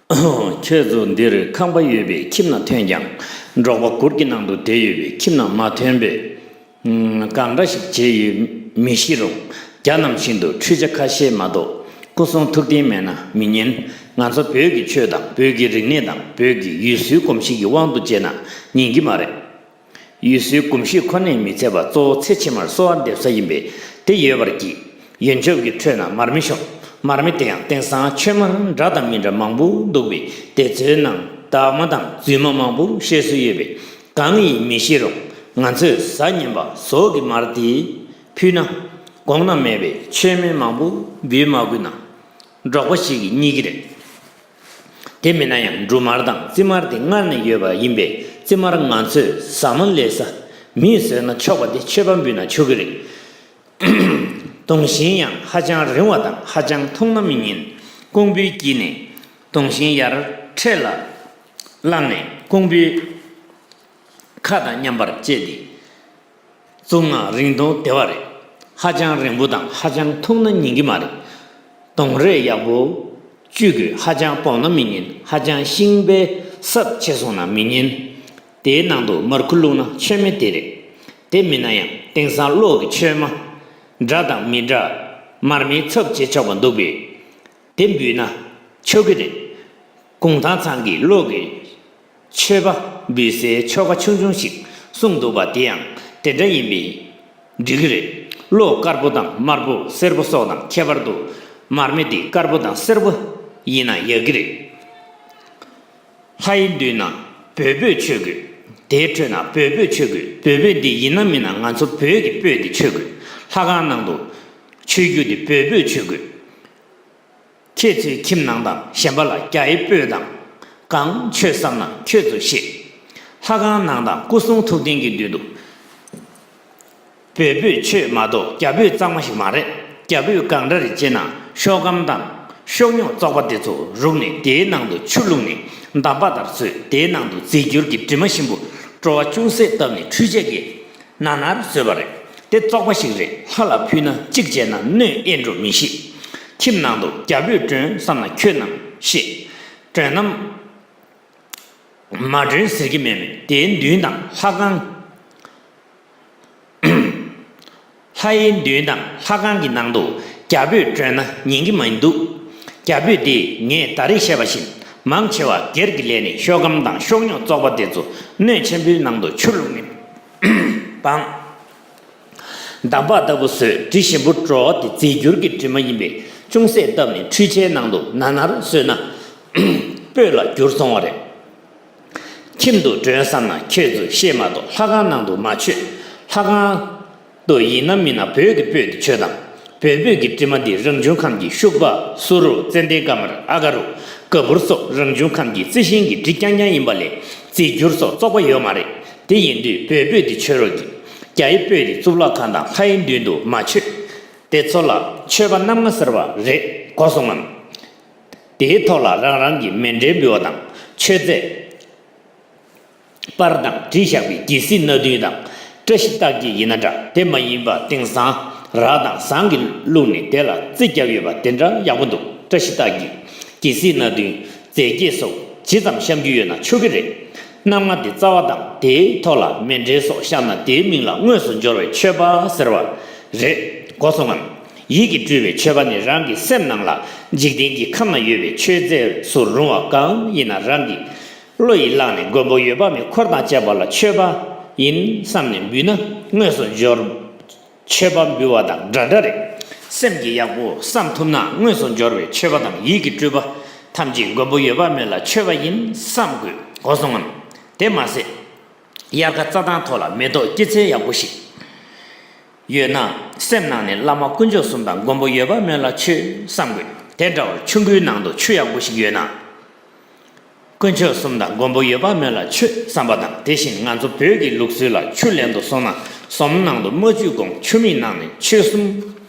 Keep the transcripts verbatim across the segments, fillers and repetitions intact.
ཁྱོད་ཚོ་འདིར་ཁང་པ་ཡོད་པའི་ཁྱིམ་ན་ཐོན་ཀྱང་། འབྲོག་པ་གུར་གྱི་ནང་དུ་བསྡད་ཡོད་པའི་ཁྱིམ་ན་མ་ཐོན་པས། གང་འདྲ་ཞིག་བྱས་ཡོད་མི་ཤེས་རུང་། རྒྱ་ནང་བཞིན་དུ་འཕྲུལ་ཆས་ཁ་ཤས་མ་གཏོགས་སྐུ་གསུང་ཐུགས་རྟེན་མེད་ན་མི་ཉན། ང་ཚོ་བོད་ཀྱི་ཆོས་དང་བོད་ཀྱི་རིག་གནས་དང་བོད་ཀྱི་ཡུལ་སྲོལ་གོམས་གཤིས་ཀྱི་དབང་དུ་བྱས་ན་ཉན་གྱི་མ་རེད། ཡུལ་སྲོལ་གོམས་གཤིས་ཁོ་ནས་མི་ཚད་པར་གཙོ་བོ་ཚེ་ཕྱི་མར་གསོལ་བ་འདེབས་ས་ཡིན་པས་དེ་ཡོད་པར་གྱིས། ཡོན་ཆབ་ཀྱི་ཁྲོད་ན་མར་མེ་ཤོར། མར་མེ་དེ་ཡང་དེང་སང་མཆོད་མར་འདྲ་དང་མི་འདྲ་མང་པོ་འདུག་པས་དེ་ཚོའི་ནང་འདབ་མ་དང་རྫུན་མ་མང་པོ་བཤད་སྲོལ་ཡོད་པས་གང་ཡིན་མི་ཤེས་རུང་། ང་ཚོས་ཟ་ཉན་པ་ཟོག་གི་མར་དེ་ཕུལ་ན་གོང་ན་མེད་པའི་མཆོད་མེ་མང་པོ་འབུལ་མ་དགོས་ན་འབྲོག་པ་ཞིག་གིས་རྙེད་ཀྱི་རེད། དེ་མིན་ན་ཡང་འབྲུ་མར་དང་རྩི་མར་དེ་སྔར་ནས་ཡོད་པ་ཡིན་པས་རྩི་མར་ང་ཚོས་ཟ་མ་ལས་ས་མིས་ཟོས་ན་ཆོག་པ་དེ་མཆོད་པ་འབུལ་ན་ཆོག་གི་རེད། དུང་ཞེན་ཡང་ཧ་ཅང་རིང་བ་དང་ཧ་ཅང་མཐོང་ན་མི་ཉན། ཀོང་བུའི་དཀྱིལ་ནས་དུང་ཞེན་ཡར་འཕྲེད་ལ་བླངས་ནས་ཀོང་བུའི་ཁ་དང་མཉམ་པར་བཅད་དེ། གཙུག་ན་རིང་ཐུང་དེ་བ་རེད། ཧ་ཅང་རིང་པོ་དང་ཧ་ཅང་མཐོང་ན་ཉན་གྱི་མ་རེད། དུང་རས་ཡག་པོ་བཅུད་དགོས། ཧ་ཅང་སྦོམ་ན་མི་ཉན། ཧ་ཅང་ཤིང་པའི་སྲབ་ཆེ་སོང་ན་མི་ཉན། དེའི་ནང་དུ་མར་ཁུ་བླུགས་ན་མཆོད་མེ་དེ་རེད། དེ་མིན་ན་ཡང་དེང་སང་གློག་གི་མཆོད་མ་འདྲ་དང་མི་འདྲ་མར་མེའི་ཚབ་བྱེད་ཆོག་པ་འདུག་པས། དེ་འབུལ་ན་ཆོག་གི་རེད། གུང་ཐང་ཚང་གིས་གློག་གི་མཆོད་པ་འབུལ་སའི་ཆོ་ག་ཆུང་ཆུང་ཞིག་གསུངས་འདུག་པ་དེ་ཡང་དེ་འདྲ་ཡིན་པས་འགྲིག་གི་རེད། གློག་དཀར་པོ་དང་དམར་པོ་སེར་པོ་སོགས་དང་ཁྱད་པར་དུ་མར་མེ་དེ་དཀར་པོ་དང་སེར་པོ་ཡིན་ན་ཡག་གི་རེད། ལྷ་ཡི་མདུན་ན་བོད་སྤོས་མཆོད་དགོས། དེའི་ཁྲོད་ན་བོད་སྤོས་མཆོད་དགོས། བོད་སྤོས་འདི་ཡིན་ན་མིན་ན་ང་ཚོ་བོད་ཀྱི་སྤོས་འདི་མཆོད་དགོས། ལྷ་ཁང་ནང་དུ་མཆོད་རྒྱུ་འདི་བོད་སྤོས་མཆོད་དགོས། ཁྱེད་ཚོའི་ཁྱིམ་ནང་དང་གཞན་པ་ལ་རྒྱ་ཡི་སྤོས་དང་གང་མཆོད་བསམ་ན་ཁྱོད་ཚོས་ཤེས། ལྷ་ཁང་ནང་དང་སྐུ་གསུང་ཐུགས་རྟེན་གྱི་མདུན་དུ་བོད་སྤོས་མཆོད་མ་གཏོགས་རྒྱ་སྤོས་གཙང་མ་ཞིག་མ་རེད། རྒྱ་སྤོས་གང་འདྲ་རེད་ཅེ་ན་ཤོག་སྒམ་དང་ཤོག་སྨྱུག་བཙོག་པ་དེ་ཚོ་རུག་ནས་དེའི་ནང་དུ་ཆུ་བླུགས་ནས་འདམ་བག་ལྟར་བཟོས། དེའི་ནང་དུ་རྫས་འགྱུར་གྱི་དྲི་མ་ཞིམ་པོ་བྲོ་བ་ཅུང་ཟད་བཏབ་ནས་འཕྲུལ་ཆས་ཀྱིས་ན་ནར་བཟོས་པ་རེད། དེ་བཙོག་པ་ཞིག་རེད། ལྷ་ལ་ཕུལ་ན་གཅིག་བྱས་ན་གནོད་ཨེ་འགྲོ་མི་ཤེས། ཁྱིམ་ནང་དུ་རྒྱ་སྤོས་སྒྲོན་བསམ་ན་ཁྱོད་རྣམས་ཤེས། སྒྲོན་ནམ་མ་སྒྲོན་ཟེར་གྱི་མེད་མོད། དེའི་མདུན་དང་ལྷ་ཁང་། ལྷ་ཡི་མདུན་དང་ལྷ་ཁང་གི་ནང་དུ་རྒྱ་སྤོས་སྒྲོན་ན་ཉན་གྱི་མི་འདུག་རྒྱ་སྤོས་དེ་ངས་ད་རེས་བཤད་པ་བཞིན་མང་ཆེ་བ་སྒེར་གྱི་ལས་ནས་ཤོག་སྒམ་དང་ཤོག་སྨྱུག་བཙོག་པ་དེ་ཚོ་སྣོད་ཆེན་པོའི་ནང་དུ་ཆུ་བླུགས་ནས་སྦངས། འདམ་བག་ལྟ་བུ་བཟོས། དྲི་ཞིམ་པོ་བྲོ་བ་དེ་རྫས་འགྱུར་གྱི་དྲི་མ་ཡིན་པས་ཅུང་ཟད་བཏབ་ནས་འཕྲུལ་ཆའི་ནང་དུ་ན་ནར་བཟོས་ན་སྤོས་ལ་འགྱུར་སོང་བ་རེད། ཁྱིམ་དུ་སྒྲོན་བསམ་ན་ཁྱོད་ཚོས་ཤེས་མ་གཏོགས་ལྷ་ཁང་ནང་དུ་མ་མཆོད། ལྷ་ཁང་དུ་ཡིན་ན་མིན་ན་བོད་ཀྱི་སྤོས་དེ་མཆོད་དང་། བོད་སྤོས་ཀྱི་དྲི་མ་འདི་རང་བྱུང་ཁམས་ཀྱི་ཤུག་པ་སུ་རུ་ཙན་དན་དཀར་དམར་ཨ་ག་རུ་ག་བུར་སོགས་རང་བྱུང་ཁམས་ཀྱི་རྩི་ཤིང་གི་དྲི་རྐྱང་རྐྱང་ཡིན་པ་ལས་རྫས་འགྱུར་སོགས་བཙོག་པ་ཡོད་མ་རེད། དེ་ཡིན་དུས་བོད་སྤོས་འདི་མཆོད་རོགས་གྱིས། རྒྱ་ཡི་སྤོས་འདི་གཙུག་ལག་ཁང་དང་ལྷ་ཡི་མདུན་དུ་མ་མཆོད། དེ་ཚོ་ལ་མཆོད་པ་རྣམ་ལྔ་ཟེར་བ་རེད་གོ་སོང་ངམ། དེའི་ཐོག་ལ་རང་རང་གི་མཎྜལ་འབུལ་བ་དང་མཆོད་རྫས། པར་དང་བྲིས་བཞག་པའི་གལ་སྲིད་སྣ་བདུན་དང་བཀྲ་ཤིས་རྟགས་བརྒྱད་ཡིན་ན་འདྲ། དེ་མ་ཡིན་པ་དེང་སང་རག་དང་ཟངས་ཀྱིས་བླུགས་ནས་དེ་ལ་རྩི་བརྒྱབ་ཡོད་པ་དེ་འདྲ་ཡག་པོ་འདུག་བཀྲ་ཤིས་རྟགས་བརྒྱད། གལ་སྲིད་སྣ་བདུན། རྫས་བརྒྱད་སོགས་ཇི་ཙམ་བཤམས་རྒྱུ་ཡོད་ན་ཆོག་གི་རེད། རྣམ་ལྔ་དེ་རྩ་བ་དང་དེའི་ཐོག་ལ་མཎྜལ་སོགས་བཤམས་ན་དེའི་མིང་ལ་དངོས་སུ་འབྱོར་བའི་མཆོད་པ་ཟེར་བ་རེད་གོ་སོང་ངམ། ཡིད་ཀྱིས་སྤྲུལ་པའི་མཆོད་པ་ནི་རང་གི་སེམས་ནང་ལ་འཇིག་རྟེན་གྱི་ཁམས་ན་ཡོད་པའི་མཆོད་རྫས་སུ་རུང་བ་གང་ཡིན་ན་རང་གི་བློ་ཡིས་བླངས་ནས་མགོན་པོ་འོད་དཔག་མེད་འཁོར་དང་བཅས་པ་ལ་མཆོད་པ་ཡིན་བསམ་ནས་འབུལ་ན་དངོས་སུ་འབྱོར། མཆོད་པ་འབུལ་བ་དང་འདྲ་འདྲ་རེད། སེམས་ཀྱིས་ཡག་པོ་བསམ་ཐུབ་ན་དངོས་སུ་འབྱོར་བའི་མཆོད་པ་དང་ཡིད་ཀྱི་སྤྲུལ་པ་ཐམས་ཅད་མགོན་པོ་འོད་དཔག་མེད་ལ་མཆོད་པ་ཡིན་བསམ་དགོས་གོ་སོང་ངམ། དེ་མ་ཟད། དབྱར་ཁ་རྩྭ་ཐང་ཐོག་ལ་མེ་ཏོག་སྐྱེད་ཚལ་ཡག་པོ་ཞིག་ཡོད་ན་སེམས་ནང་ནས་བླ་མ་དཀོན་མཆོག་གསུམ་དང་མགོན་པོ་འོད་དཔག་མེད་ལ་མཆོད་བསམ་དགོས། དེ་འདྲ་བར་ཆུ་མགོའི་ནང་དུ་ཆུ་ཡག་པོ་ཞིག་ཡོད་ན། དཀོན་མཆོག་གསུམ་དང་མགོན་པོ་འོད་དཔག་མེད་ལ་མཆོད་བསམ་པ་དང་། དེ་བཞིན་ང་ཚོ་བོད་ཀྱི་ལུགས་སྲོལ་ལ་ཆུ་ལེན་དུ་སོང་ན་ཟོམ་ནང་དུ་མ་བཅུག་གོང་ཆུ་མིག་ནང་ནས་ཆོས་གསུམ་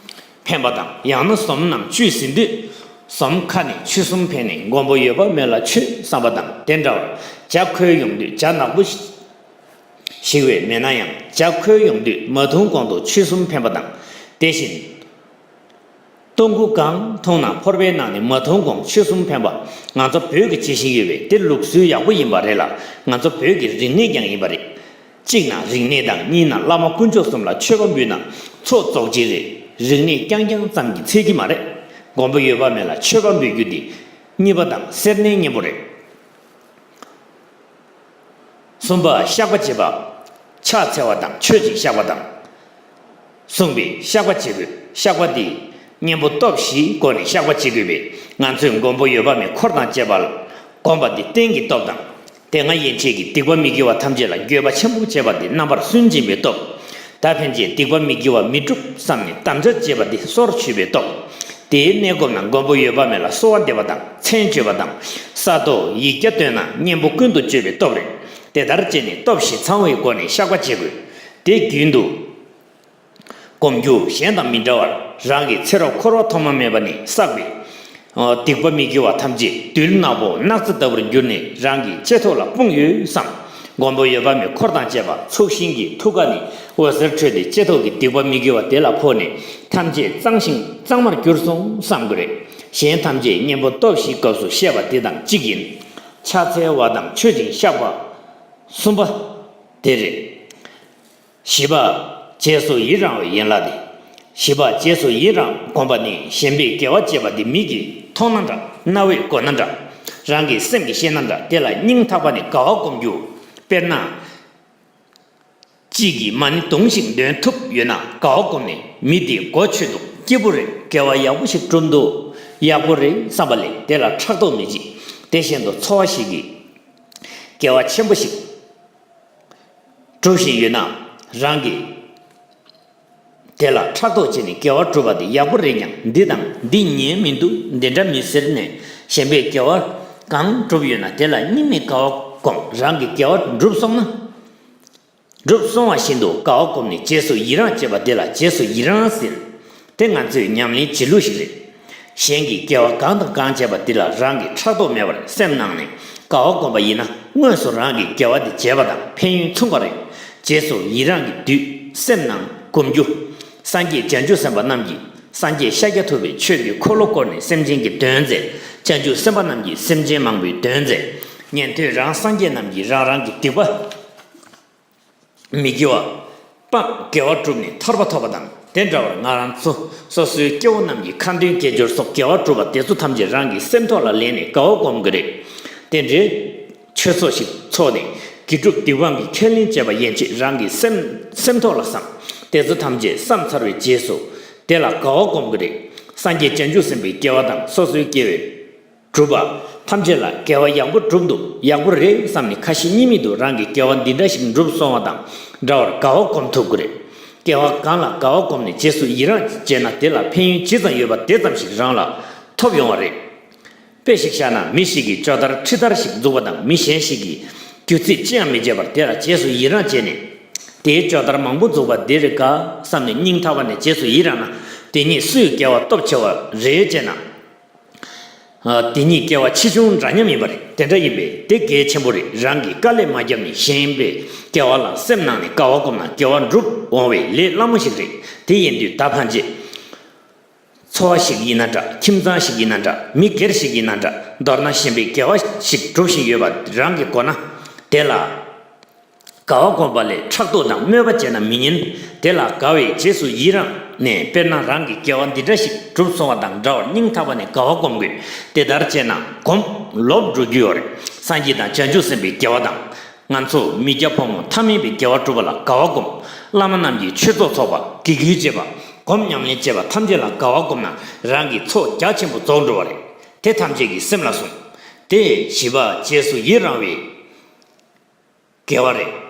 འཕེན་པ་དང་། ཡང་ན་ཟོམ་ནང་བཅུག་ཟིན་དུས་ཟོམ་ཁ་ནས་ཆུ་གསུམ་འཕེན་ནས་མགོན་པོ་འོད་དཔག་མེད་ལ་མཆོད་བསམ་པ་དང་། དེ་འདྲ་བར་ཇ་ཁོལ་ཡོང་དུས་ཇ་ནག་པོ་ཞིག་བས་མེད་ན་ཡང་ཇ་ཁོལ་ཡོང་དུས་མ་འཐུང་གོང་དུ་ཆུ་གསུམ་འཕེན་པ་དང་། དེ་བཞིན། སྟོང་སྐུ་གང་མཐོང་ན་ཕོར་པའི་ནང་ནས་མ་མཐོང་གོང་ཆོས་གསུམ་ཕན་པ་ང་ཚོ་བོད་ཀྱི་བྱེད་བཞིན་ཡོད་པས་དེ་ལུགས་སྲོལ་ཡག་པོ་ཡིན་པ་རེད་ལ། ང་ཚོ་བོད་ཀྱི་རིག་གནས་ཀྱང་ཡིན་པ་རེད། གཅིག་ན་རིག་གནས་དང་། གཉིས་ན་བླ་མ་དཀོན་མཆོག་གསུམ་ལ་མཆོད་པ་འབུལ་ན་ཚོགས་རྫོགས་ཀྱི་རེད། རིག་གནས་རྐྱང་རྐྱང་ཙམ་གྱིས་ཚད་ཀྱི་མ་རེད། མགོན་པོ་འོད་དཔག་མེད་ལ་མཆོད་པ་འབུལ་རྒྱུ་འདི་གཉིས་པ་དང་སེར་སྣའི་གཉེན་པོ་རེད། གསུམ་པ་བཤགས་པ་བྱེད་པ། ཕྱག་འཚལ་བ་དང་མཆོད་ཅིང་བཤགས་པ་དང་། གསུངས་པས་བཤགས་པ་བྱེད་དགོས། བཤགས་པ་འདི་གཉེན་པོ་སྟོབས་བཞིའི་སྒོ་ནས་བཤགས་པ་བྱེད་དགོས་པས། ང་ཚོས་མགོན་པོ་འོད་དཔག་མེད་འཁོར་དང་བཅས་པ་ལ་བསྒོམ་པ་འདི་རྟེན་གྱི་སྟོབས་དང་། དེ་སྔ་ཡན་ཆད་ཀྱི་སྡིག་པ་མི་དགེ་བ་ཐམས་ཅད་ལ་འགྱོད་པ་ཆེན་པོ་བྱས་པ་འདི་རྣམ་པར་སུན་འབྱིན་པའི་སྟོབས། ད་ཕན་ཆད་སྡིག་པ་མི་དགེ་བ་མི་འགྲུབ་བསམ་ནས་དམ་བཅའ་བཅས་པ་འདི་སོར་ཆུད་པའི་སྟོབས། དེའི་གནས་སྒོམ་ན་མགོན་པོ་འོད་དཔག་མེད་ལ་གསོལ་བ་འདེབས་པ་དང་མཚན་བརྗོད་པ་དང་། ས་རྡོ་ཡིག་བརྒྱ་བཏོན་ན་གཉེན་པོ་ཀུན་ཏུ་སྤྱོད་པའི་སྟོབས་རེད། དེ་ལྟར་བྱས་ནས་སྟོབས་བཞི་ཚང་བའི་སྒོ་ནས་བཤགས་པ་བྱེད་དགོས། དེ་རྒྱུན་དུ་སྒོམ་རྒྱུ་གཞན་དང་མི་འདྲ་བར་རང་གི་ཚེ་རབས་འཁོར་བ་ཐོག་མ་མེད་པ་ནས་བསགས་པའི་སྡིག་པ་མི་དགེ་བ་ཐམས་ཅད་རྡུལ་ནག་པོ་སྣག་ཚ་ལྟ་བུར་གྱུར་ནས་རང་གི་ལྕེ་ཐོག་ལ་སྤུངས་ཡོད་བསམ། མགོན་པོ་འོད་དཔག་མེད་འཁོར་དང་བཅས་པ་ཚོགས་ཞིང་གི་ཐུགས་ཀ་ནས་འོད་ཟེར་འཕྲོས་ཏེ་ལྕེ་ཐོག་གི་སྡིག་པ་མི་དགེ་བ་དེ་ལ་ཕོག་ནས་ཐམས་ཅད་གཙང་ཞིང་གཙང་མར་གྱུར་སོང་བསམ་དགོས་རེད། གཞན་ཐམས་ཅད་གཉེན་པོ་སྟོབས་བཞིའི་སྐབས་སུ་བཤད་པ་དེ་དང་གཅིག་ཡིན། ཕྱག་འཚལ་བ་དང་མཆོད་ཅིང་བཤགས་པ་གསུམ་པ་དེ་རེད། བཞི་པ། རྗེས་སུ་ཡི་རང་བའི་ཡན་ལག་སྟེ། བཞི་པ་རྗེས་སུ་ཡི་རང་བསྒོམ་པ་ནི་གཞན་པས་དགེ་བ་སྤྱད་པ་འདི་མིག་གིས་མཐོང་ན་འདྲ། རྣ་བས་གོ་ན་འདྲ། རང་གི་སེམས་ཀྱིས་ཤེས་ན་འདྲ། དེ་ལ་སྙིང་ཐག་པ་ནས་དགའ་བ་སྒོམ་རྒྱུ། དཔེར་ན། གཅིག་གིས་མ་ཎི་དུང་ཞིག་འདོན་ཐུབ་ཡོད་ན་དགའ་བ་སྒོམ་ནས་མི་དེ་གོ་ཆོད་འདུག་སྐྱིད་པོ་རེད། དགེ་བ་ཡག་པོ་ཞིག་བསྒྲུབས་འདུག་ཡག་པོ་རེད་བསམ་པ་ལས་དེ་ལ་ཕྲག་དོག་མི་བྱེད། དེ་བཞིན་དུ་འཚོ་བ་ཞིག་གིས་དགེ་བ་ཆེན་པོ་ཞིག་སྒྲུབ་བཞིན་ཡོད་ན་རང་གིས་དེ་ལ་ཕྲག་དོག་བྱས་ནས་དགེ་བ་སྒྲུབ་པ་དེ་ཡག་པོ་རེད་ཀྱང་འདི་དང་འདི་ཉན་མི་འདུག་འདི་འདྲ་མི་ཟེར་ནས་གཞན་པས་དགེ་བ་གང་བསྒྲུབས་ཡོད་ན་དེ་ལ་སྙིང་ནས་དགའ་བ་སྒོམ། རང་གིས་དགེ་བ་བསྒྲུབས་སོང་ན། བསྒྲུབས་སོང་བ་བཞིན་དུ་དགའ་བ་བསྒོམས་ནས་རྗེས་སུ་ཡི་རང་བྱེད་པ་དེ་ལ་རྗེས་སུ་ཡི་རང་ཟེར། དེ་ང་ཚོས་ཉམས་ལེན་བྱེད་ལུགས་ཤིག་རེད། གཞན་གྱིས་དགེ་བ་གང་དང་གང་བྱས་པ་དེ་ལ་རང་གིས་ཕྲག་དོག་མེད་པར་སེམས་ནང་ནས་དགའ་བ་བསྒོམས་པ་ཡིན་ན་དངོས་སུ་རང་གིས་དགེ་བ་དེ་བྱས་པ་དང་ཕན་ཡོན་མཚུངས་པ་རེད། རྗེས་སུ་ཡི་རང་གི་བདུད་སེམས་ནང་སྒོམ་རྒྱུ། སངས་རྒྱས་བྱང་ཆུབ་སེམས་དཔའ་རྣམས་ཀྱིས་སངས་རྒྱས་ཤཱཀྱ་ཐུབ་པས་ཆོས་ཀྱི་འཁོར་ལོ་བསྐོར་ནས་སེམས་ཅན་གྱི་དོན་མཛད། བྱང་ཆུབ་སེམས་དཔའ་རྣམས་ཀྱིས་སེམས་ཅན་མང་པོའི་དོན་མཛད། ཉན་ཐོས་རང་སངས་རྒྱས་རྣམས་ཀྱིས་རང་རང་གི་སྡིག་པ། མི་དགེ་བ་སྤངས་དགེ་བ་བསྒྲུབས་ནས་ཐར་པ་ཐོབ་པ་དང་དེ་འདྲ་བར་ང་རང་ཚོ་སོ་སོའི་སྐྱེ་བོ་རྣམས་ཀྱི་ཁ་འདོན་དགེ་སྦྱོར་སོགས་དགེ་བ་བསྒྲུབས་པ་དེ་ཚོ་ཐམས་ཅད་རང་གི་སེམས་ཐོག་ལ་ལེན་ནས་དགའ་བ་སྒོམ་གྱི་རེད། དེ་འདྲའི་ཆོས་ཚོགས་ཤིག་ཚོགས་ནས་དགེ་སྒྲུབ་སྡིག་སྤང་གི་ཁས་ལེན་བྱས་པ་ཡན་ཆད་རང་གི་སེམས་སེམས་ཐོག་ལ་བསམ། དེ་ཚོ་ཐམས་ཅད་བསམ་ཚར་བའི་རྗེས་སུ་དེ་ལ་དགའ་བ་སྒོམ་གྱི་རེད། སངས་རྒྱས་བྱང་ཆུབ་སེམས་དཔའི་དགེ་བ་དང་སོ་སོའི་སྐྱེ་བོའི་སྒྲུབ་པ་ཐམས་ཅད་ལ་དགེ་བ་ཡག་པོ་བསྒྲུབས་འདུག་ཡག་པོ་རེད་བསམ་ནས་ཁ་ཞེ་གཉིས་མེད་དུ་རང་གིས་དགེ་བ་འདི་འདྲ་ཞིག་བསྒྲུབས་སོང་བ་དང་འདྲ་བར་དགའ་བ་སྒོམ་ཐུབ་ཀྱི་རེད། དགེ་བ་གང་ལ་དགའ་བ་སྒོམ་ནས་རྗེས་སུ་ཡི་རང་བྱས་ན་དེ་ལ་ཕན་ཡོན་ཇི་ཙམ་ཡོད་པ་དེ་ཙམ་ཞིག་རང་ལ་ཐོབ་ཡོང་བ་རེད། དཔེ་ཞིག་བཞག་ན་མི་ཞིག་གིས་ཇོ་དར་ཁྲི་དར་ཞིག་འཛུགས་པ་དང་མི་གཞན་ཞིག་གིས་རྒྱུ་ཚིག་ཅི་ཡང་མི་བྱེད་པར་དེ་ལ་རྗེས་སུ་ཡི་རང་བྱས་ནས། དེའི་ཇོ་དར་མང་པོ་འཛུགས་པ་འདི་རེད་དཀའ་བསམ་ནས་སྙིང་ཐག་པ་ནས་རྗེས་སུ་ཡི་རང་ན་དེ་ཉིད་སུའི་དགེ་བ་སྟོབས་ཆེ་བ་རེད་ཅེ་ན། དེ་ཉིད་སྐྱེ་བ་ཆེ་ཆུང་འདྲ་མཉམ་ཡིན་པ་རེད། དེ་འདྲ་ཡིན་པས་དེ་གལ་ཆེན་པོ་རེད། རང་གིས་དཀའ་ལས་མ་བརྒྱབ་ནས་གཞན་པའི་དགེ་བ་ལ་སེམས་ནང་ནས་དགའ་བ་སྒོམ་ན་དགེ་བ་འགྲུབ་འོང་བའི་ལས་སླ་མོ་ཞིག་རེད། དེ་ཡིན་དུས་ད་ཕན་ཆད། འཚོ་བ་ཞིག་ཡིན་ན་འདྲ། ཁྱིམ་ཚང་ཞིག་ཡིན་ན་འདྲ། མི་སྒེར་ཞིག་ཡིན་ན་འདྲ། མདོར་ན་གཞན་པའི་དགེ་བ་ཞིག་སྒྲུབ་བཞིན་ཡོད་པ་རང་གིས་གོ་ན། དེ་ལ་དགའ་བ་སྒོམ་པ་ལས་ཕྲག་དོག་དང་དམོད་པ་བྱས་ན་མི་ཉན། དེ་ལ་དགའ་བའི་རྗེས་སུ་ཡི་རང་ནས་དཔེར་ན་རང་གིས་དགེ་བ་འདི་འདྲ་ཞིག་བསྒྲུབས་སོང་བ་དང་འདྲ་བར་སྙིང་ཐག་པ་ནས་དགའ་བ་སྒོམ་དགོས། དེ་ལྟར་བྱས་ན་སྒོམ་ལོབས་འགྲོ་རྒྱུ་ཡོད་རེད། སངས་རྒྱས་དང་བྱང་ཆུབ་སེམས་དཔའི་དགེ་བ་དང་། ང་ཚོ་མི་སྐྱ་ཕོ་མོ་ཐ་མལ་པའི་དགེ་བ་སྒྲུབ་པ་ལ་དགའ་བ་སྒོམ། བླ་མ་རྣམས་ཀྱིས་ཆོས་ཚོགས་ཚོགས་པ། དགེ་སྐུལ་བྱེད་པ། སྒོམ་ཉམས་ལེན་བྱེད་པ་ཐམས་ཅད་ལ་དགའ་བ་སྒོམ་ན་རང་གི་ཚོགས་རྒྱ་ཆེན་པོ་རྫོགས་འགྲོ་བ་རེད། དེ་ཐམས་ཅད་ཀྱིས་སེམས་ལ་ཟུངས། དེ་བཞི་པ་རྗེས་སུ་ཡི་རང་བའི་དགེ་བ་རེད།